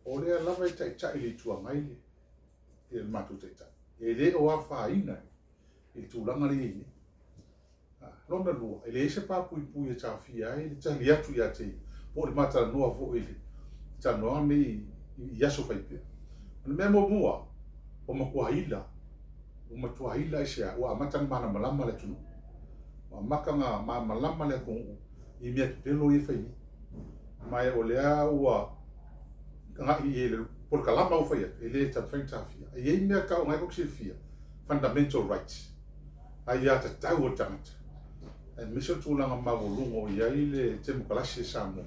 O lea lava e taitai le Itu Agai le le matou taitai. E le o afaina i le tulaga lea e i ai nei. Lona lua, e leai se papuipui e taofia ai le tali atu ia te ia, po o le ma talanoa foi i le talanoaga lenei i aso faipea. O le mea muamua, ua matua ila, ua matua ila aisea? Ua amata ona malamalama le atunuu. Ua amata ona malamalama le atunuu i mea pepelo ia e fai nei. Ma o lea ua agai i le polokalama ua fai atu, e le taumafai ona taofia. E i ai mea tau o lena tou te silafia, fundamental rights, aiatatau a le tagata, aemaise o le tulaga maualuga o i ai le temokalasi a Samoa.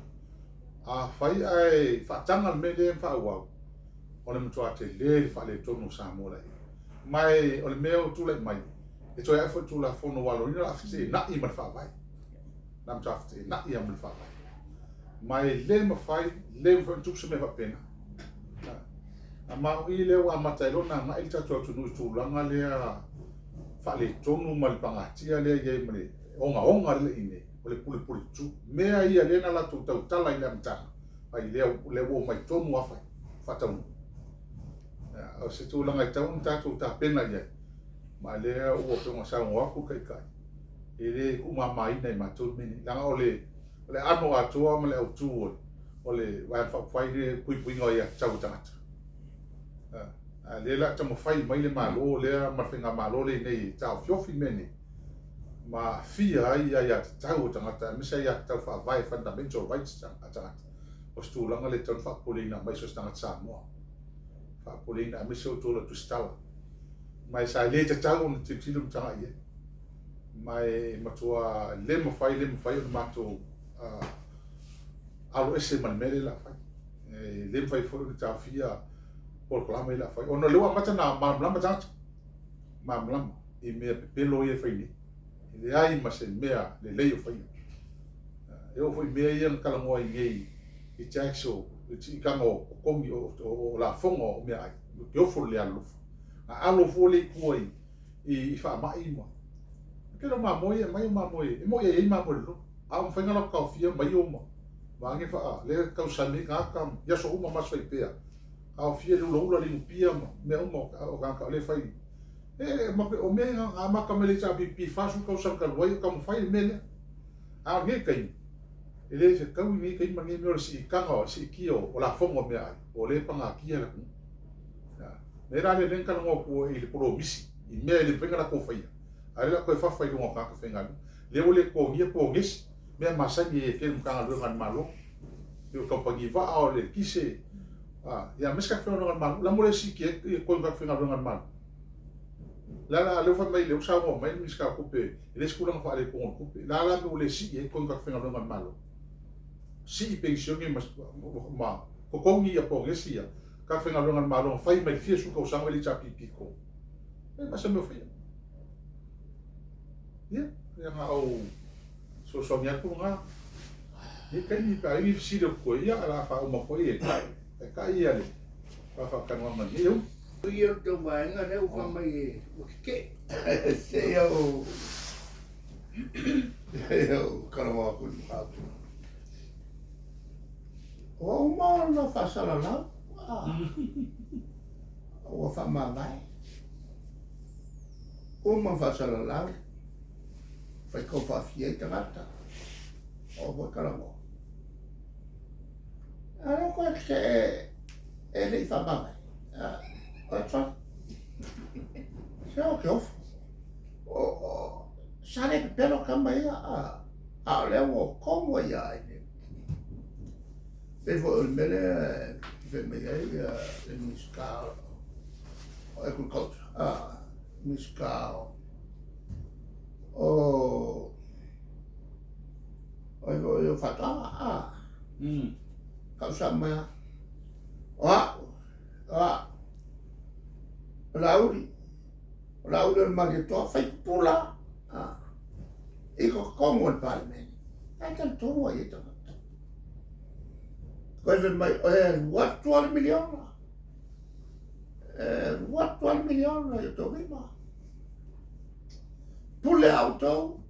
Afai ae faataga le mea lea ma faaauau, o le matua tele le faaletonu o Samoa la i ai. Ma o le mea ua tulai mai, e toe ae foi le Tulafono aua o lona uiga o le a feteenai ma le Faavae. O le a matua feteenai lava ma le Faavae. Ma e le mafai, le mafai ona tupu se mea faapena. Ma o i lea ua amata ai loa ona agai le tatou atunuu i le tulaga lea faaletonu ma le pagatia lea e i ai ma le ogaoga lea e i ai nei, o le pulepuletutu. Mea ia lea na latou tautala i le amataga, ai lea lea ua omai tonu lava fai, faataunuu. O se tulaga e tatau ona tatou tapena i ai, ma lea ua pei ona saunoa atu le Taitai, e le tuumamaina e matou le mea lenei, leaga o le o le aano atoa ma le autu o le Vaega Faaupufai le puipuiga o aiatatau a tagata. A o lea o le a taumafai mai le Malo lea ma le Faigamalo lenei e taofiofi mea nei, ma aafia ai aiatatau a tagata, aemaise aiatatau faavae, fundamental rights a tagata. O se tulaga lea e tatau ona faapopoleina mai so o se tagata Samoa. Faapopoleina aemaise outou o le tusitala. Ma e sa le tatau ona tilotilo ma tagai i ai. Ma e matua le mafai, le mafai ona matou alo ese ma le mea lea o le a fai. E le mafai foi ona taofia polokalame ia o le a fai, ona o lea ua amata ona malamalama tagata, malamalama i mea pepelo ia e fai nei. E leai ma se mea lelei o faia. E oo foi i mea ia na talanoa ai nei i tax o le siitaga o totogi o lafoga o meaai, ou te ofo i le le alolofa. A alo fua lea i tua i faamai ma le tele o mamoe ia e aumai o mamoe e moni e i ai mamoe loloto, a ua mafai ona latou taofia maio ma vaega ia lea e tausami ai tagata i aso uma ma aso faipea, taofia le ulaula, le inupia ma mea uma o tagata o lea e fai. O mea ia na amata mai le HRPP 40 tausaga talu ai o taumafai le mea lea. A o lenei taimi, e le fetaui lenei taimi ma lenei mea o le siitaga o le siitia o lafoga o meaai, o lea e pagatia le atunuu. O le mea la lea na talanoa atu ai i le polomisi, i mea e le mafai ona latou faia, a o lea o le a toe fafa i luga o tagata faigaluega. Lea ua le totogia ponesi, mea masani e tele Matagaluega a le Malo, pei o kamupani vaa, o le eletise, ia aemaise tagata faigaluega a le Malo. O le a le mea ua le siitia ai totogi o tagata faigaluega a le Malo? O le a la, lea ua fai mai, lea ua saunoa mai le Minisita o Tupe, e leai se tulaga faaletonu o le tupe. O le a la le mea ua le sii ai totogi o tagata faigaluega a le Malo? Sii penisione ma totogi ponesi ia tagata faigaluega a le Malo na fai mai le fia sefulu tausaga o i le HRPP i totonu. E ma se mea o faia. Ia, ia na ou fesoasoani atu lena. I taimi pe a i ai ni fesili o totoe, ia o le a faauma atu ai e Taitai ia le faatanoaga i lenei aoauli. O ia le tou vaega lea ua fai mai ua tetee. Se i ou talanoa atu i le mataupu. Ua uma ona faasalalau, ua faamavae. Uma ona faasalalau, faitau faafia ai tagata, oo foi talanoa. A o lea koe tetee e le i faamavae. O sorry. Se o ke ofo. Sa le pepelo tama ia, a o lea ua komo ai ia i le pei foi o le mea lea e fai mai ai le Minisita o Agriculture, Minisita o ai foi o Faatoaga, tausaga mai lava, o au, o au, o Laauli, o Laauli o le Malietoa, fai pupula i totonu o le Palemene. Ae talitonu ai e tagata. Koe fai mai, e alu atu lava le miliona. E alu atu lava le miliona i o outou lima. Pule a outou.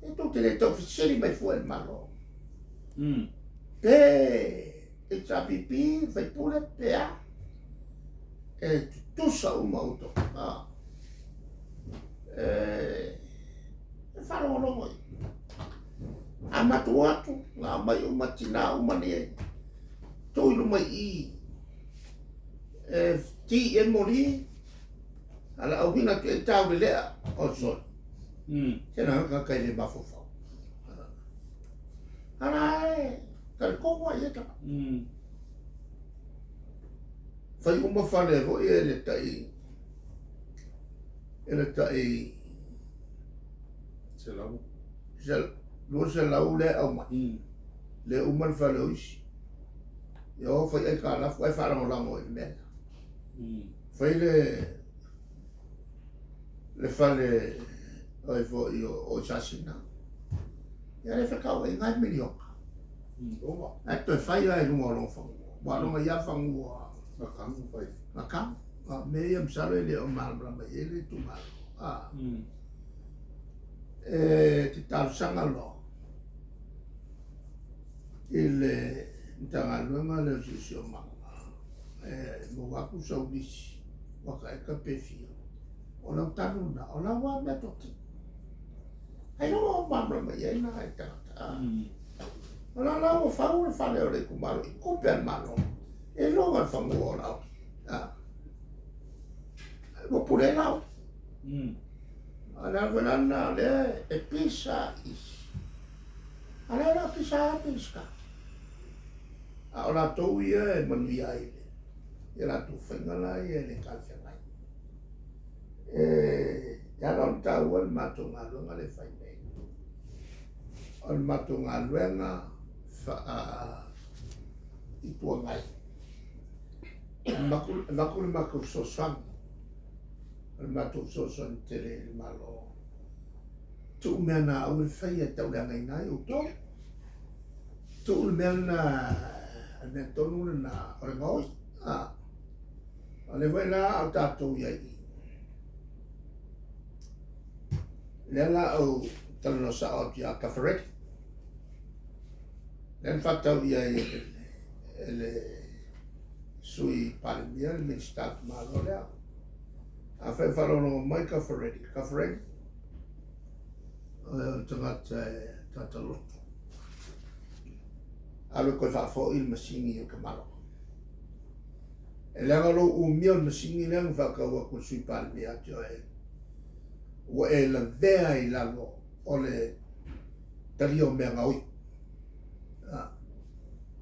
E tou te le taufesili mai fua i le Malo. Pe HRPP, faipule pe a, e tutusa uma outou. Ah. E, e faalogologo i. A matou o atu, na aumai uma tinā uma nei, tuu i luma i i, e ti e moli, a le auina atu e tau le lea, o soli. Se na ka kai le mafaufau. Ala e, talitonu ai e tagata. Fai uma fale foi e le tai, e le tai 100. 200 lea e aumai. Le uma le fale o isi. Ia o fai aikalafu ae faalagolago i le mea lea. Fai le le fale ai foi o Sasina. Ia le fetāuaiga e miliona. Ae toe fai lava i luga o lona fanua. Ua lona ia fanua. Na tanu fai. Na tanu. A mea ia masalo e le o malamalama i ai le itumalo. A. E te talosaga loa i le Matagaluega lea o Siosiomaga e maua atu sau lisi ua taeta pe fia. O lau tanu lena, o lau lava mea totino. Ailoga o malamalama i ai la e tagata. O la la ua fau le fale o le itumalo i tupe a le Malo. E iloga le fanua o Laauli. Ua pule ai Laauli. A le ala foi la lena o lea e pisa isi. A lea la pisa lava Minisita. A o latou ia e manuia ai i latou faiga la ia e le talafeagai. E ala ona taua le matou galuega lea e fai nei. O le matou galuega faa Itu Agai. E avatu le matou fesoasoani. O le matou fesoasoani tele i le Malo. Tuu mea na aua le faia e tauleagaina ai outou. Tuu le mea lena, le mea tonu lena o le gaoi. O lea foi la a o tatou i ai i i. Lea la ou talanoa sao atu ia Kafareti. Lea na faatau i ai e le Sui Palemia le Minisita o le Malo lea. Afai o faalogologo mai Kafareti, Kafareti, o le tagata e tagata loto. Alu e toe faafoi le masini o le tamaloa. E leaga lou umia o le masini lea na faatau atu e le Sui Palemia ia te oe, ua e lavea i lalo o le talia o mea gaoi.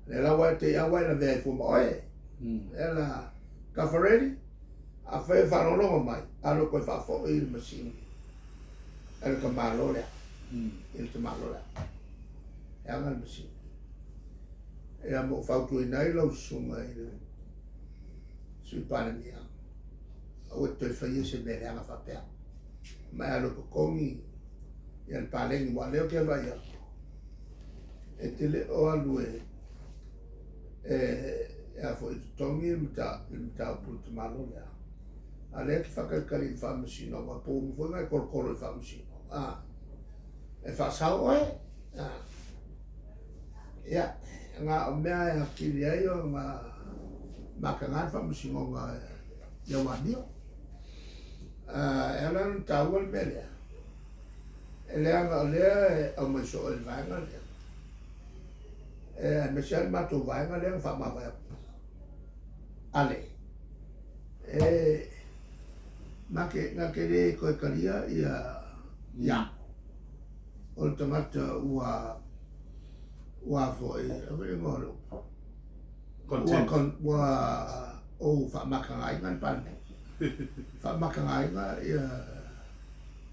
Lea la ua e te i a ua e lavea ai fua ma oe. Lea la, Kafareti, afai e faalogologo mai, alu e toe faafoi le masini e le tamalo lea, i le tamalo lea. E aga le masini. Ia ma ou fautuaina ai lau susuga i le Sui Palemia, aua e te toe faia se mea leaga faapea. Ma e alu e totogi ia le paleni, aua o lea ou te vaai atu, e te le o alu e e a foi totogi le mataupu i le tamalo lea. A o lea e te faatalitali i le faamasinoga, po ua uma foi ona e tolotolo i le faamasinoga, e faasao oe. Ia, na o mea e atili ai ona mataga le faamasinoga i au amio. E ala ona taua le mea lea, e leaga o lea e aumai soo e le vaega lea, aemaise lava le matou vaega lea na faamavae atu nei. Ale, e na te, na te le toe talia ia, ia o le tagata ua, ua foi, a foi le igoa o le upu? Content. Ua, ua ou faamatagaina le Palemene. Faamatagaina ia,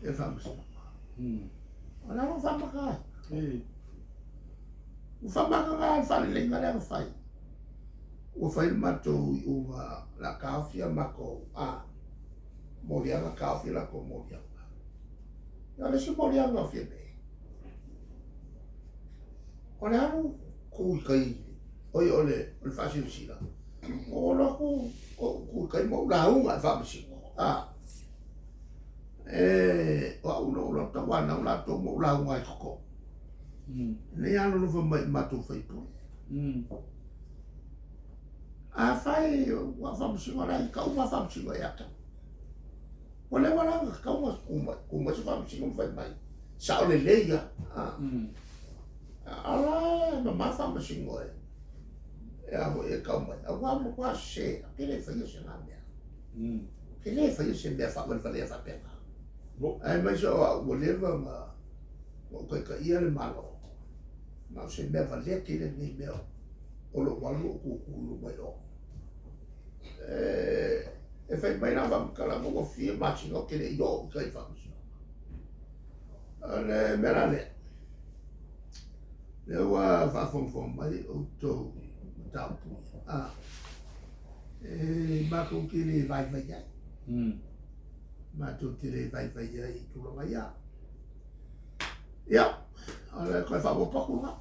ia le faamasinoga. O le a lou faamatagaina? Ua faamataga le faaleleiga lea na fai. Ua fai le matou iuga o le a taofi a matou a moliaga, taofi latou moliaga. Ia o le isi moliaga o Fiame, o le alu tu i tai, oi o le o le faasilasila, ou alu atu ou tu i tai ma ou lauga i le faamasino. A, e, o au na ou alu atu tauanau latou ma ou lauga ai i totonu. Nei alolofa mai i matou faipule. Afai ua faamasino la i tau ma faamasino ia te au. Ua leva la ona tatau ona tu mai, tu mai se faamasino ma fai mai, sao lelei lava. A o la e mama faamasino e, e a foi e tau mai, aua ua matua sese, ou te le faia se na mea. Ou te le faia se mea faavalevalea faapena. Aemaise o au ua leva ona ou taitaia le Malo, ma o se mea valea tele lenei mea o lou alu o tutu i luma i o. E fai mai la faamatalaga ua fia masina ou te le i oo i tai faamasinoga. O le mea la lea, lea ua faafogafoga mai outou i mataupu ia, a, e matou te le vaivai ai. Matou te le vaivai ai i tulaga ia. Ia, o le toe faaopoopo atu lena.